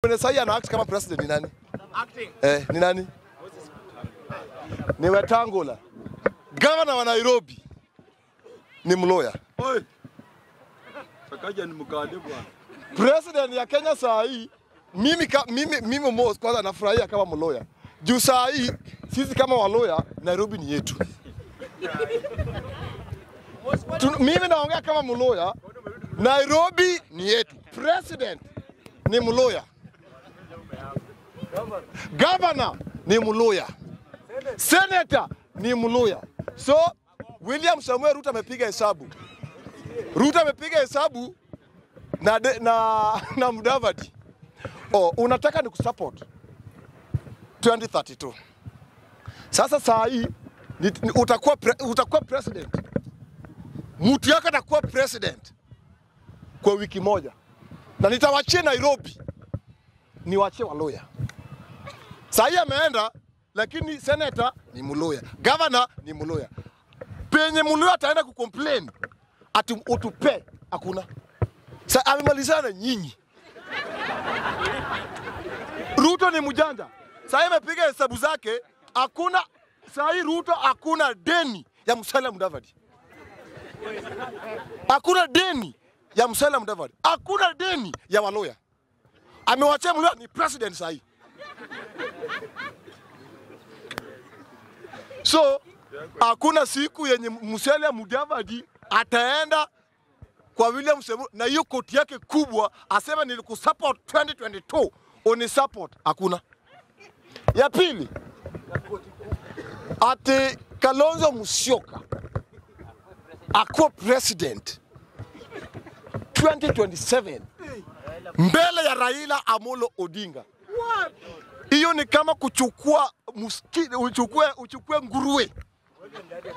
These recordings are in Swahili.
Sasa ana act kama president ni nani? Acting. Ni nani? Ni Wetangula. Governor wa Nairobi ni Mloya. Oi. Sakaja ni mkali bwana. President ya Kenya saa hii mimi Mos kwanza nafurahia kama Mloya. Juu saa hii sisi kama Waloya Nairobi ni yetu. Mimi naongea kama Mloya, Nairobi ni yetu. President ni Mloya. Governor ni Mluya. Senator ni Mluya. So William Samuel Ruto amepiga hesabu. Ruto amepiga hesabu na Mudavadi. Oh, unataka ni kusupport 2032. Sasa saa hii utakuwa president. Mtu yako atakuwa president kwa wiki moja. Na nitawachia Nairobi. Niwachie Waloya. Saa hii ameenda, lakini senator ni Mluya, governor ni Mluya. Penye Mluya ataenda kucomplain ati utupe hakuna. Sasa amemalizana nyinyi. Ruto ni mjanja. Saa hii amepiga hesabu zake, hakuna saa hii Ruto hakuna deni ya Musalia Mudavadi. Hakuna deni ya Musalia Mudavadi. Hakuna deni ya Waloya. Amewachia Mluya ni president saa hii. So hakuna siku yenye Musalia Mudavadi ataenda kwa William Samoei na hiyo koti yake kubwa asema nilikusupport 2022 oni support, hakuna. Ya pili, ati Kalonzo Musyoka akuwa president 2027 mbele ya Raila Amolo Odinga. Hiyo ni kama kuchukua msikiti, uchukue nguruwe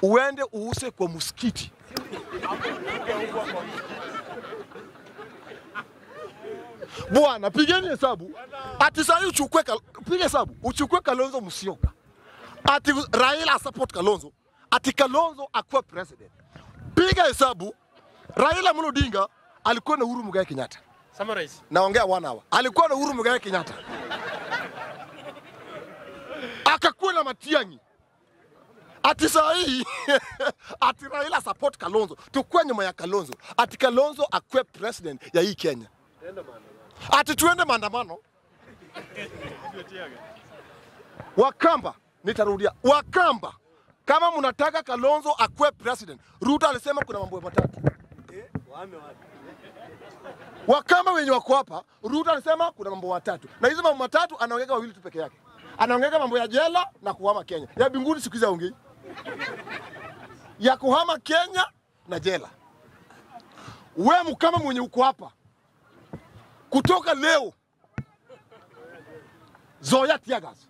uende uuse kwa msikiti. Bwana, pigeni hesabu. Ati sasa uchukue, piga hesabu, uchukue Kalonzo Musyoka. Ati Raila support Kalonzo, ati Kalonzo akuwa president. Piga hesabu, Raila Amolo Odinga alikuwa na Uhuru Muigai Kenyatta. Summarize. Naongea 1 hour. Alikuwa na Uhuru Muigai Kenyatta. Akakuwa na Matiang'i. Ati saa hii ati Raila support Kalonzo, tukue nyuma ya Kalonzo. Ati Kalonzo akuwe president ya hii Kenya. Ati tuende maandamano. Wakamba, nitarudia. Wakamba, kama mnataka Kalonzo akuwe president, Ruto alisema kuna mambo matatu. Wakamba wenye wako hapa, Ruto alisema kuna mambo matatu. Na hizo mambo matatu anaongea wawili tu peke yake. Anaongea mambo ya jela na kuhama Kenya. Ya binguni siku hizi haongei. Ya kuhama Kenya na jela. Wewe mkama mwenye uko hapa, kutoka leo zoea tear gas.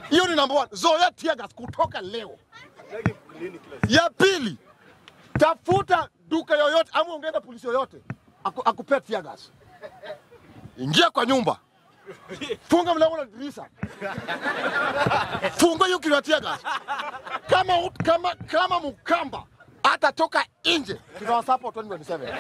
Hiyo ni number 1. Zoea tear gas kutoka leo. Ya pili, tafuta duka yoyote ama ungeenda polisi yoyote akupea tear gas. Ingia kwa nyumba. Funga mlango na dirisha. Funga hiyo kitu ya tear gas. Kama Mkamba atatoka nje, tutawasupport 2027.